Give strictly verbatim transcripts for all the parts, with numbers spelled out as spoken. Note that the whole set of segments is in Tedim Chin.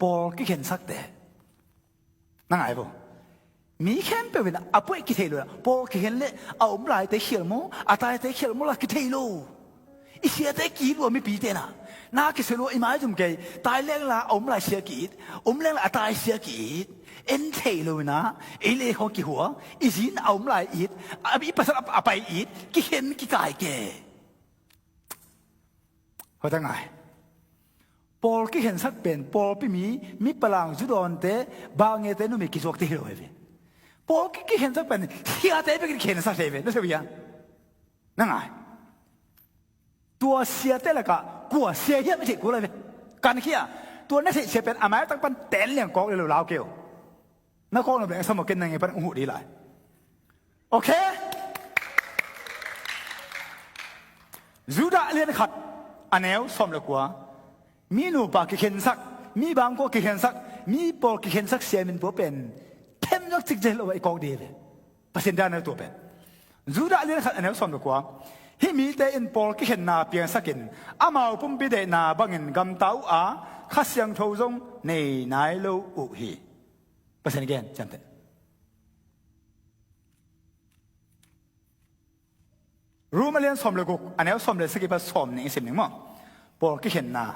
Pawl kikhensakte. Na ngai vo. Mi khempeuh in a puai kithei lo, pawl kikhen le a om laite khial maw, a taite khial maw la kithei lo. I siate ki-it lua mipite na. Na kisia lua i maizum kei, tai leng la a om lai sia ki-it, om leng la a tai sia ki-it. En thei lo ina, ei le khawng kihua, i zin a om lai it, a, i pasal a, a pai it, kikhen kikai ke. Hota ngai. Pawl kikhensak pen, pawlpi mi, mi palang zudawnte, bangete numi kizuakte hi lo hi ve. Pawl ki, kikhensak pen, siate bek kikhensak hi ve, na sia bia. Na ngai. Tua siate lakah, kua sia hiam i theih kul a ve. Kan khia, tua na theih sia pen, a maitak pan ten liang kawk le lo lau keu. Na kawk lo bek, a sam aw ken na ngei pan, ung huh di lai. Okay? Judah lian khat, a neu sawm le kua. Mi nupa kikhensak, mi bangkua kikhensak, mi pawl kikhensak siamin pua pen. Themzak cik zel lo a i kawk di ve. Pasian dan a tua pen. Judah lian khat a neu sawm le kua. Hih mite in pawl kikhenna piangsakin, amau pumpi deihna bangin gamta uh a, Kha Siangtho zong nei nai lo uh hi. Pasian gen, ciamteh. Rom a lian sawm le guk, a neu sawm le sagih pan sawm nih i sim ning maw. Pawl kikhenna.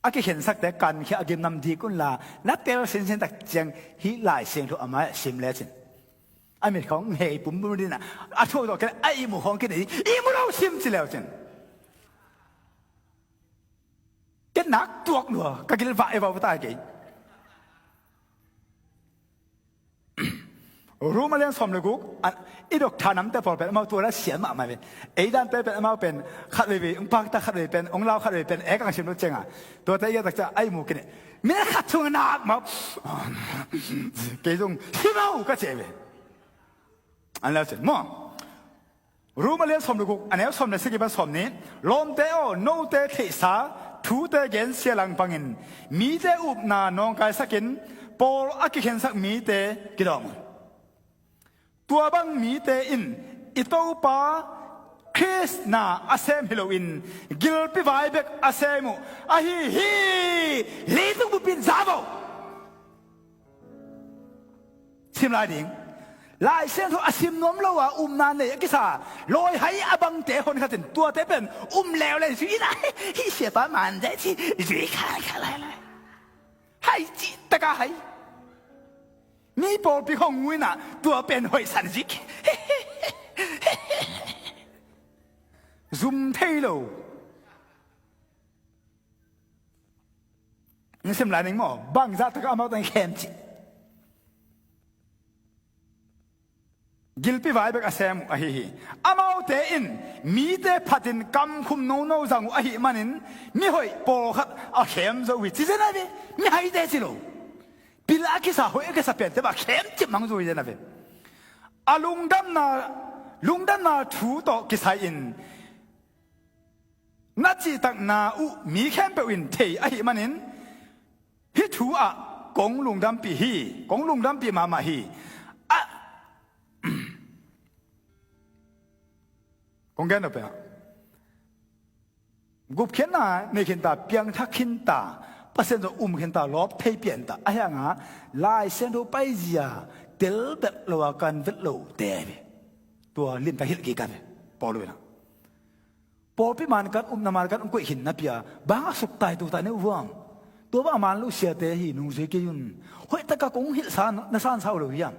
A kikhensakte kankhia a gimnam dik unla, na tel sinsin tak ciang hih Lai Siangtho a mai-ah sim lecin. A mit khawng hei pumpum dinah, a thu tawh ken a ihmu khawng ken i ihmu lo sim ci leucin. Ken nak tuak lua, ka gilvah i vau ta kei. Rom a lian sawm le guk, a, i dok tha namte pawl pen, amau tua la sian mahmah pen. Ei dante pen, amau pen, khat veivei, ong pakta khat vei pen, ong lau khat vei pen, ek ang sim lo cianga. Tuate i a takcia, ai mu kine. Mina khat thung nak mau. Kei zong, hi mau ka ce ve. An lau cin, maw. Rom a lian sawm le guk, a neu sawm le sagih pan sawm nih, Lawmte aw, note theihsa thute gensia langpangin, mite upna nawngkaisakin, pawl a kikhensak mite kidawm un. Tua bang mite in i Topa Khrist na a sem hi loin, gilpi vai bek a sem uh ahi hi. Leitung bupin za vo. Sim lai ding. Lai Siangtho a sim nuam lo a upna nei a kisa lawihai a bangte hon khatin tuate pen um leuleu zui na. Hih siapa man deh ci zui khan kha lai lai. Hai ci taka hai. Mi pawlpi khong nguina tua pen hoih san zik. Zum thei lo. Ng sim lai ning maw, bangzah taka amau tang khem ci. Gilpi vai bek a sem uh ahi hi. Amaute in mite phatin kamkhum nono zang uh ahi manin, mihoih pawlkhat a khem zo uh hi ci zen a ve. Mihaite ci lo. Pil a kisa, hoih a kisa pente bah khem cip mang zo hi zen a ve. A lungdamna, lungdamna thu tawh kisai-in na cihtakna uh mi khempeuh in thei ahi manin, hih thu ah kong lungdampih hi, kong lungdampih mahmah hi. A, kong gen lo pen ah, gupkhiatna nei khinta, piangthak khinta, Pasian zong um khinta, lawp thei pianta. Ahi hanga Lai Siangtho paizia tel vet lo a kan vet lo te ve. Tua limtak hilh kik a ve. Paul ina pawlpi man kan, upna man kan, ung koih khin napi a bang a suktai tutai ne uhuam. Tua bang a man lo siate hi nungzui kei un. Hoihtaka kong hilhsa na sansa uh lo hiam?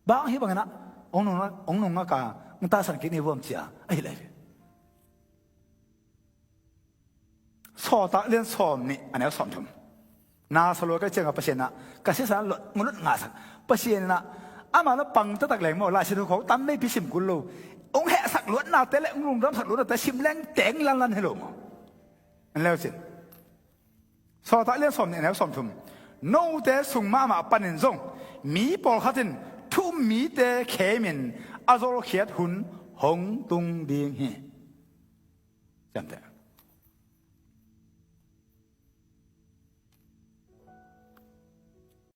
Bang hi bangin ah ong nung, ong nung ngaka ong tasan kik ne uhuam cia a hilh ahi ve. Sawltak lian sawm nih a neu sawm thum. Na sa lua ka cianga Pasian ah ka sisan lot, ngulot ngahsak. Pasian ah ama na pang taktak leng maw, Lai Siangtho khawng tam meipi sim kul lo. Ong hehsak luatnate le ong lungdamsak luatnate sim leng teng lanlan hi lo maw. An leu cin. Sawltak lian sawm nih a neu sawm thum. Note sung mahmah panin zong mi pawlkhat in thu um mite khemin a zolkhiat hun hong tung ding hi. Ciamteh.